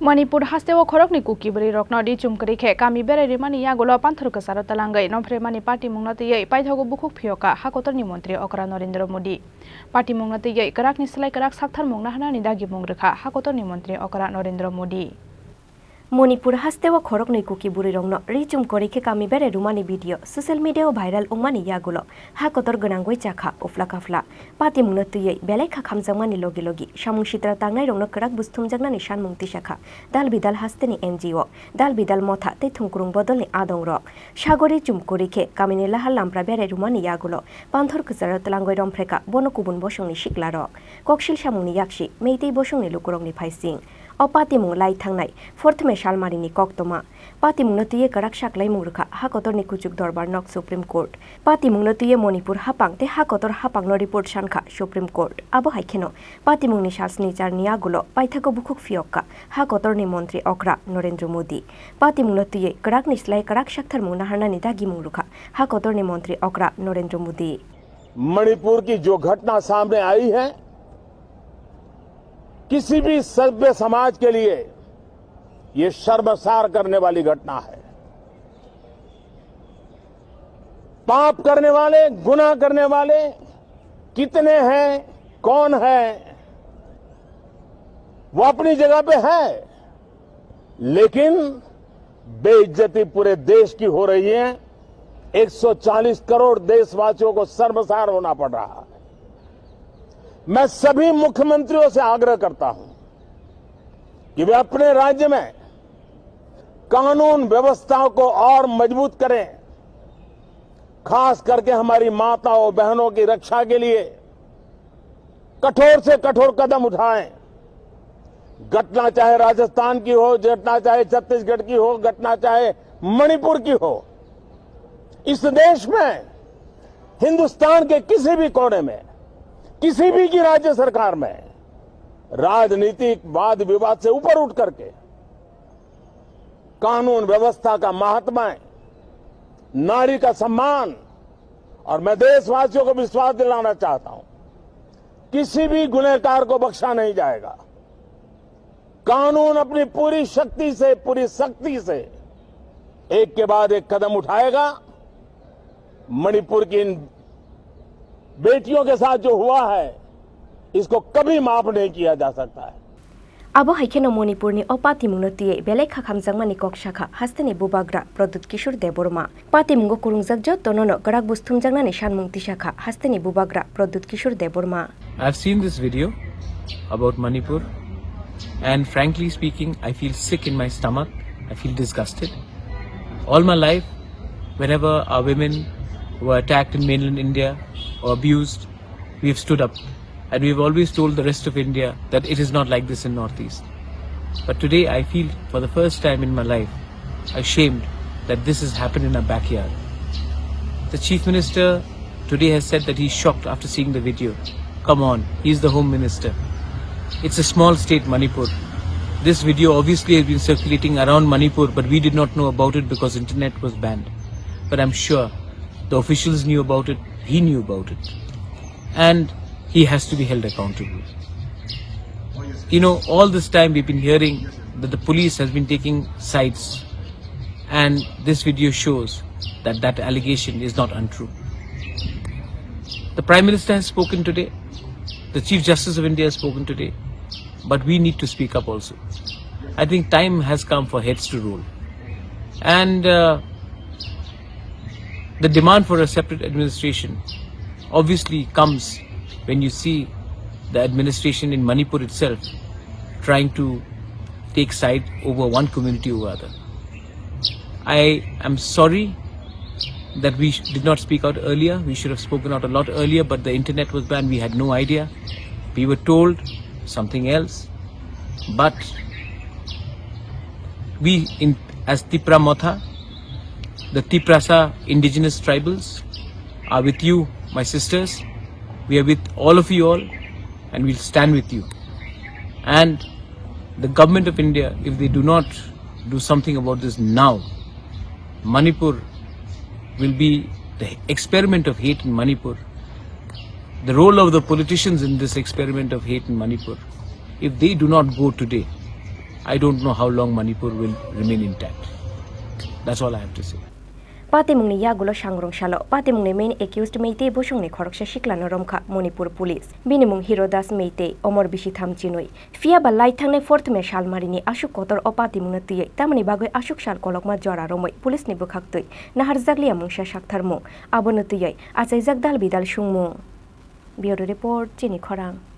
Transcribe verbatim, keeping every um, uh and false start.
Manipur hasteo khoroknwi Kuki bwrwirokno ri chum kwrwi khe kami berai rwmani yagulo panthor kwcharo twlangwi nongphreimani patimungno twiwi paithago bukhuk phiyokha ha kotorni montri okra Narendra Modi. Patimungno twiwi kwrakni slai kwrak saktharmung naharnani dagimung rwkha ha kotorni montri okra Narendra Modi. Manipur hasteo khoroknwi Kuki bwrwirokno ri chum kwrwi khe kami berai rwmani video social media-o viral wngmani yagulo ha kotor gwnangwi chakha uphla kaphla. Patimungno twiwi belai kha khamjakmani logi logi samung sitra tangnairokno kwrak buj thumjaknani sanmung tisakha dal bidal hasteni N G O, dal bidal motha tei thungkrung bodolni adongrok. Sagori chum kwrwi khe kamini lahar lampra berai rwmani yagulo panthor kwcharo twlangwi romphrekha bono kubun bosongni siklarok. Koksil samungni yaksi Meitei bosongni lukurokni phaising. O patimung lai thangnai Forthme Salmarini koktwma. Patimungno twiwi kwrak saklaimung rwkha ha kotorni kuchuk dorbar nok Supreme Court. Patimungno twiwi Manipur hapang tei ha kotor hapangno report sankha Supreme Court. Abo hai kheno patimungni sal sni charni yagulo paithago bukhuk phiyokha ha kotorni montri okra Narendra Modi. Patimungno twiwi kwrakni slai kwrak saktharmung naharnani dagimung rwkha ha kotorni montri okra Narendra Modi. Manipur की जो घटना सामने आई है, किसी भी सभ्य समाज के लिए ये शर्मसार करने वाली घटना है। पाप करने वाले, गुनाह करने वाले कितने हैं, कौन है, वो अपनी जगह पे है, लेकिन बेइज्जती पूरे देश की हो रही है। एक सौ चालीस करोड़ देशवासियों को शर्मसार होना पड़ रहा है। मैं सभी मुख्यमंत्रियों से आग्रह करता हूं कि वे अपने राज्य में कानून व्यवस्था को और मजबूत करें, खास करके हमारी माताओं बहनों की रक्षा के लिए कठोर से कठोर कदम उठाएं। घटना चाहे राजस्थान की हो, घटना चाहे छत्तीसगढ़ की हो, घटना चाहे मणिपुर की हो, इस देश में, हिंदुस्तान के किसी भी कोने में, किसी भी की राज्य सरकार में राजनीतिक वाद विवाद से ऊपर उठ करके कानून व्यवस्था का महात्मा है, नारी का सम्मान। और मैं देशवासियों को विश्वास दिलाना चाहता हूं, किसी भी गुनहगार को बख्शा नहीं जाएगा। कानून अपनी पूरी शक्ति से, पूरी सख्ती से एक के बाद एक कदम उठाएगा। मणिपुर की इन बेटियों के साथ जो हुआ है, इसको कभी माफ नहीं किया जा सकता है। Abo hai kheno Manipurni o patimungno twiwi belai kha khamjakmani kok sakha hasteni bubagra Pradyut Kishore Debbarma. Patimungo kwrwngjak jotono no kwrak buj thumjaknani sanmung tisakha hasteni bubagra Pradyut Kishore Debbarma. I've seen this video about Manipur, and frankly speaking, I feel sick in my stomach. I feel disgusted. All my life, whenever our women were attacked in mainland India or abused, we have stood up, and we have always told the rest of India that it is not like this in Northeast. But today, I feel for the first time in my life ashamed that this has happened in our backyard. The Chief Minister today has said that he's shocked after seeing the video. Come on, he's the Home Minister. It's a small state, Manipur. This video obviously has been circulating around Manipur, but we did not know about it because internet was banned. But I'm sure the officials knew about it, he knew about it. And he has to be held accountable. You know, all this time we've been hearing that the police has been taking sides, and this video shows that that allegation is not untrue. The Prime Minister has spoken today, the Chief Justice of India has spoken today, but we need to speak up also. I think time has come for heads to roll. And uh, the demand for a separate administration obviously comes when you see the administration in Manipur itself trying to take side over one community over other. I am sorry that we sh- did not speak out earlier. We should have spoken out a lot earlier, but the internet was banned. We had no idea. We were told something else. But we, in, as Tipra Motha, the Tiprasa indigenous tribals, are with you, my sisters. We are with all of you all, and we'll stand with you. And the government of India, if they do not do something about this now, Manipur will be the experiment of hate in Manipur. The role of the politicians in this experiment of hate in Manipur, if they do not go today, I don't know how long Manipur will remain intact. That's all I have to say. Patimungni yagulo sangrong salo, patimungni main accused Meitei bosongni khoroksa siklano romkha Manipur police. Bini mung Hiro Das Meitei, omor bisi tham chinwi. Phiya ba lai thangnai fourth May salmarini aswk kotor o patimungno twiwi, tamoni bagwi aswk sal kolokma jora romwi police ni bwkhak twi naharjakliya mungsa saktharmung, abono twiwi achaijak dal bidal sungmung. Bureau Report, Chini Khorang.